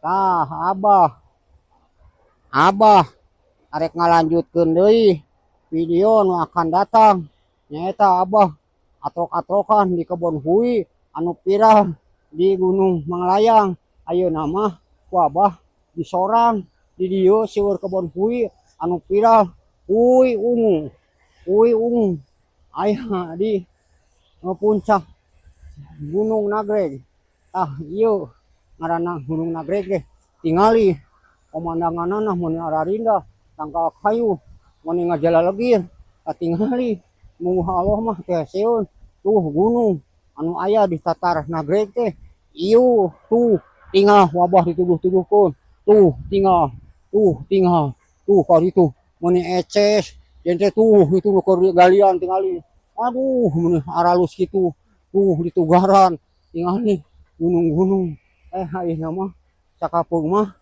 Tah, Abah. Abah arek ngalanjutkeun deui video nu akan datang. Nyaeta Abah atrok-atrokan di kebon hui anu viral di Gunung Manglayang. Ayeuna mah ku Abah disorang di dieu seueur kebon hui anu viral, hui ungu. Hui ungu aya di puncak Gunung Nagreg. Tah, ieu ngaranna Gunung Nagreg teh, tingali pemandanganna mun ararindah, tangkal kayu mun ngajalalegir katingali. Mu Allah mah teh sieun. Tuh, gunung anu aya di tatar Nagreg teh ieu. Tuh, tinggal wabah dituduh-tuduhkeun. Tuh, tinggal, tuh, tinggal tuh ka ditu mun eces yen teh. Tuh, itu nu keur galian, tingali. Aduh, mun aralus kitu. Tuh, di tugaran, tingali gunung-gunung. Ayeuna mah sakapeung mah,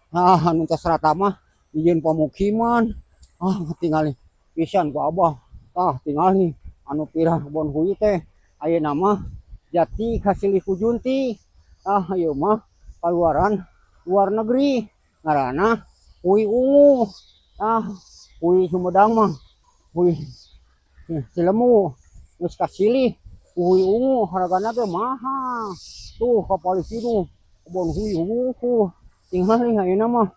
ah, anu tos rata mah dijieun pamukiman. Ah, tingali pisan ku Abah. Tah, tingali anu viral kebon hui teh ayeuna mah jati kasilih ku junti. Ah, ieu mah kaluaran luar negeri, ngaranna hui ungu. Ah, hui Sumedang mah hui Cilemu, geus kasilih hui ungu, hargana ge mahal. Tuh, kapalih kitu kebon hui ungu, tingali. Ayeuna mah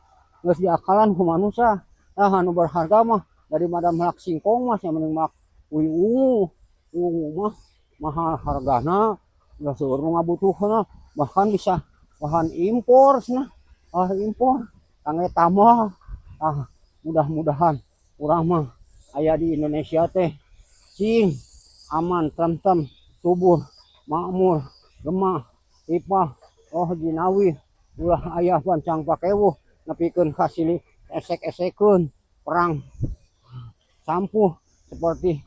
geus diakalan ku manusia. Ah, anu berharga mah daripada melak singkong mah sia mending melak hui ungu. Ungu mah mahal hargana, geus seueur nu ngabutuhkeunna, bahkan bisa bahan impor cenah. Ah, impor kangge tambah. Ah, mudah-mudahan urang mah aya di Indonesia teh cing aman, tentrem, subur, makmur, gemah ripah loh jinawi, ulah aya pancang pakewuh nepikeun ka silih esek-esekeun, perang sampuh seperti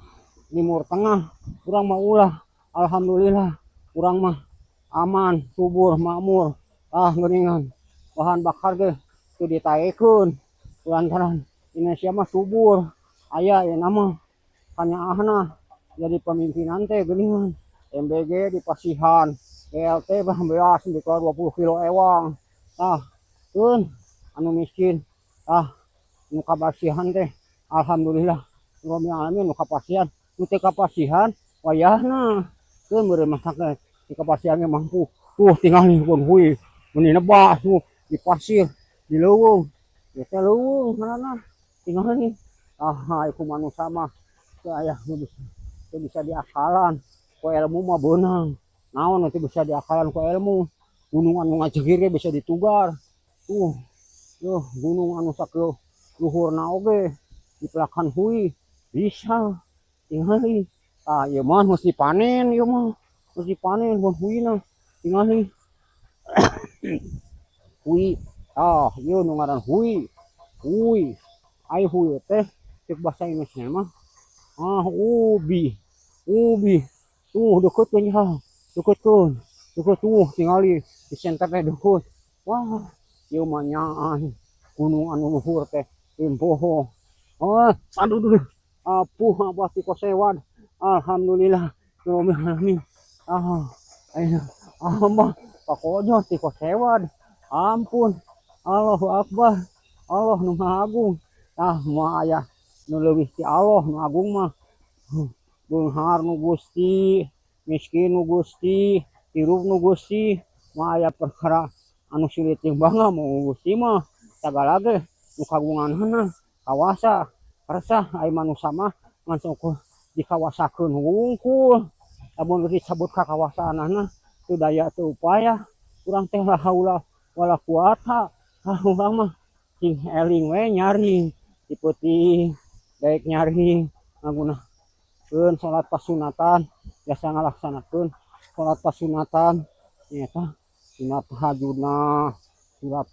Timur Tengah. Urang mah ulah. Alhamdulillah urang mah aman, subur, makmur. Ah, geuningan bahan bakar ge teu ditaekeun lantaran Indonesia mah subur. Aya ayeuna mah kanyaahna jadi pemimpinan teh geuningan, MBG dipasihan, BLT bah beas nepi ka 20 kilo ewang. Tah, keun anu miskin. Ah, nu kabasihan teh alhamdulillah rabbil alamin nu kapasihan, nu teu kapasihan wayahna keun meureun masak teh di kapasihan ge mampu. Tuh, tingali kebon hui meuni nebas tuh di pasir, di leuweung ieu teh, leuweung ngaranna, tingali. Ah, ku manusa mah teu aya nu bisa, teu bisa diakalan ku ilmu mah. Beunang naon nu teu bisa diakalan ku ilmu? Gunung anu ngajegir ge bisa ditugar. Tuh, yuh, gunung anu sakieu luhurna oge dipelakan hui bisa, tingali. Ah, ieu mah geus dipanen, ieu mah geus dipanen bon huina, tingali hui. Ah, ieu nu ngaran hui. Hui, ai hui teh cek bahasa Indonesia mah, ah, ubi. Ubi tuh deketkeun ya, deketkeun, deket. Tuh, tingali di center teh deket. Wah, ieu mah nyaan gunung anu luhur teh poho. Oh, aduh duh, apuh Abah tikosewad. Alhamdulillah rabbil alamin. Ah, ayeuna Abah pakojo tikosewad. Ampun, Allahu Akbar, Allah nu Maha Agung. Ah, moal aya nu leuwih ti Allah nu agung mah. Beunghar nu Gusti, miskin nu Gusti, hirup nu Gusti. Moal aya perkara anu sulit jeung bangga mau Gusti mah. Sagala ge nu kagunganna kawasa resah. Ai manusa mah ngan saukur dikawasakeun wungkul. Lamun geus dicabut kakawasaanana teu daya teu upaya urang teh, la haula wala quwata. Ah, urang mah cing eling we nyaring di peuting, daek nyaring ngagunakeun salat pasunatan, biasa ngalaksanakeun salat pasunatan nyaeta sunat tahajudna, sunat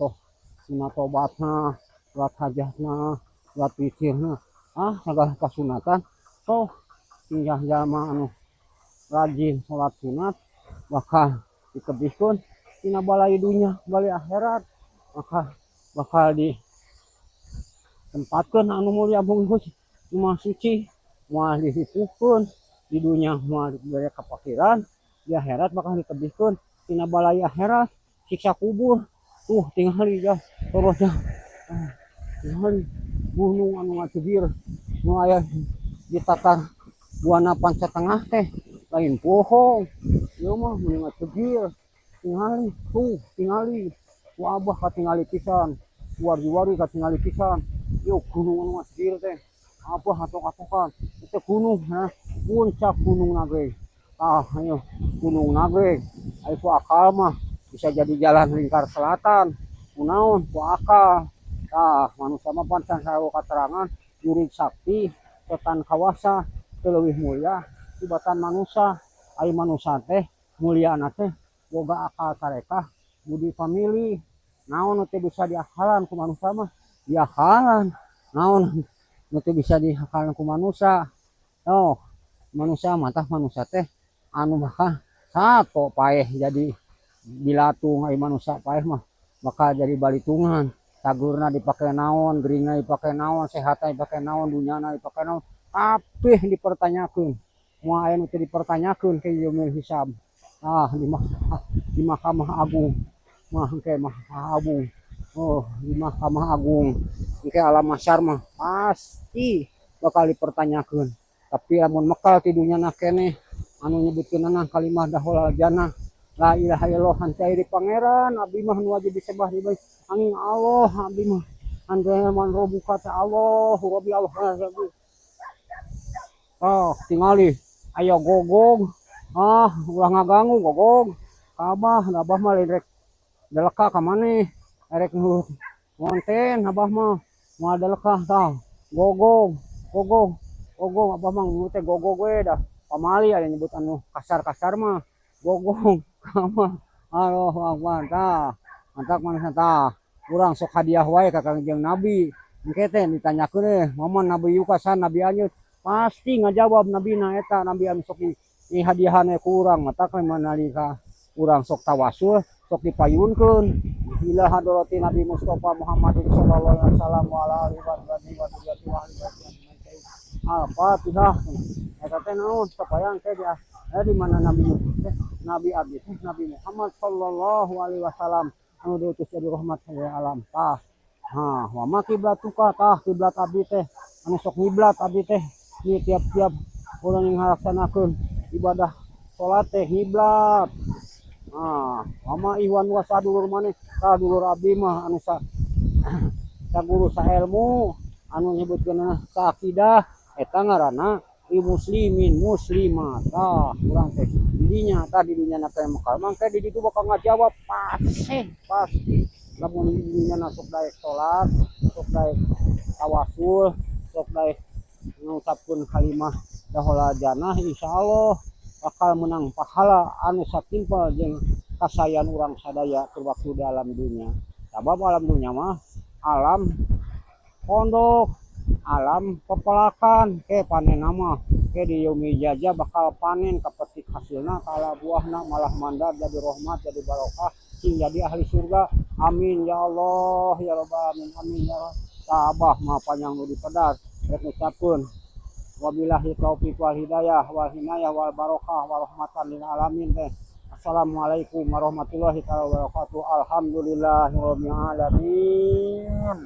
sunat tobatna, salat hajatna, salat witirna, ah, sagala pasunatan. Sok tinggal jalma anu rajin salat sunat bakal ditebihkeun tina balai dunya, balai akhirat, maka bakal ditempatkeun anu mulia bungkus rumah suci, moal diripuhkeun di dunya, moal dibere kapakiran di akhirat, bakal ditebihkeun tina balai akhirat, siksa kubur. Tuh, tingali ya, terusnya. Ah, tingali gunung anu ngacegir nu aya di tatar Buana Panca Tengah teh lain bohong. Ieu mah meni ngacegir. Tingali, tuh, tingali. Ku Abah katingali pisan. Wargi-wargi katingali pisan. Ieu gunung anu ngacegir teh. Abah atok-atokan. Itu gunung, ha? Puncak Gunung Nagreg. Ah, ayo Gunung Nagreg. Ayo ku akal mah bisa jadi jalan lingkar selatan. Kunaon ku akal. Tah, manusia mah pan can sarua katerangan jurig sakti, setan kawasa, teu leuwih mulia tibatan manusia. Ari manusia teh muliana teh boga akal tarekah, budi pamili. Naon nu teu bisa diakalan ku manusia mah diakalan. Naon nu teu bisa diakalan ku manusia. Oh, manusia mah, tah, manusia teh anu bakal sato paeh jadi bilatung, ari manusia paeh mah bakal jadi balitungan. Tagurna dipake naon, geringna dipake naon, sehatna dipake naon, dunyana dipake naon, kabeh dipertanyakeun. Moal aya nu teu dipertanyakeun ke yaumil hisab. Ah, di Mahkamah Agung mah engke, Mahkamah Agung. Oh, di Mahkamah Agung engke alam mahsyar mah pasti bakal dipertanyakeun. Tapi lamun mekal ti dunyana keneh anu nyebutkeunana kalimah dakhalal jannah, la ilaha illallah, henteu aya di pangeran abdi mah nu wajib disembah di angin Allah abdi mah, ante man robuka teh Allah Rabbi Allah. Oh, tingali aya gogog. Ah, ulah ngaganggu gogog. Abah, abah mah lain rek daleka ka maneh, rek ngonten abah mah, moal dalekah. Tah, gogog, gogog, gogog. Abah mah nyebut teh gogog we, dah pamali aya nyebut anu kasar-kasar mah gogog mah. Allahu akbar. Tah, mantak manehna, tah, urang sok hadiah wae ka Kangjeng Nabi. Engke teh ditanyakeun eh, "Momen Nabi yuka san Nabi anjeun?" Pasti ngajawab nabina eta nabi anu sok di hadiahan ku urang. Matak nalika urang sok tawasul, sok dipayunkeun ila hadrati Nabi Mustafa Muhammadin sallallahu alaihi wasallam wa ala alihi wa sahbihi wa dzurriyyatihi wa ahli baitihi. Al-Fatihah. Eta teh naon supaya engke di di mana Nabi teh, Nabi abdi teh Nabi Muhammad sallallahu alaihi wasallam anu diutus jadi rahmat lil alam. Tah, ha, wa ma kiblatuka? Tah, kiblat abdi teh anu sok ngiblat abdi teh ni tiap-tiap urang yang ngalaksanakeun ibadah salat teh ngiblat. Ah, wa ma ikhwan wa sadulur maneh? Tah, dulur abdi mah anu sa saguru saelmu anu nyebutkeun saakidah eta ngaranna muslimin muslimat. Tah, urang teh didinya, tah, di dunya na teh mekal mangke di ditu bakal ngajawab pasti, pasti. Lamun di dunya na sok daek salat, sok daek tawasul, sok daek ngucapkeun kalimah dakhala jannah, insyaallah bakal menang pahala anu satimpal jeung kasayan urang sadaya keur waktu di alam dunia. Sabab alam dunia mah alam pondok, alam pepelakan. Ke panen mah ke di yaumi jaza bakal panen, kapetik hasilna, kala buahna, malah mandar jadi rahmat, jadi barokah, sing jadi ahli surga. Amin ya Allah ya rabbal alamin, amin ya Allah. Abah mah panjang nu dipedar rek ngucapkeun wabillahi taufik wal hidayah wal hinayah wal barokah wal rahmatan lil alamin teh. Assalamualaikum warahmatullahi taala wabarakatuh. Alhamdulillahirabbil alamin.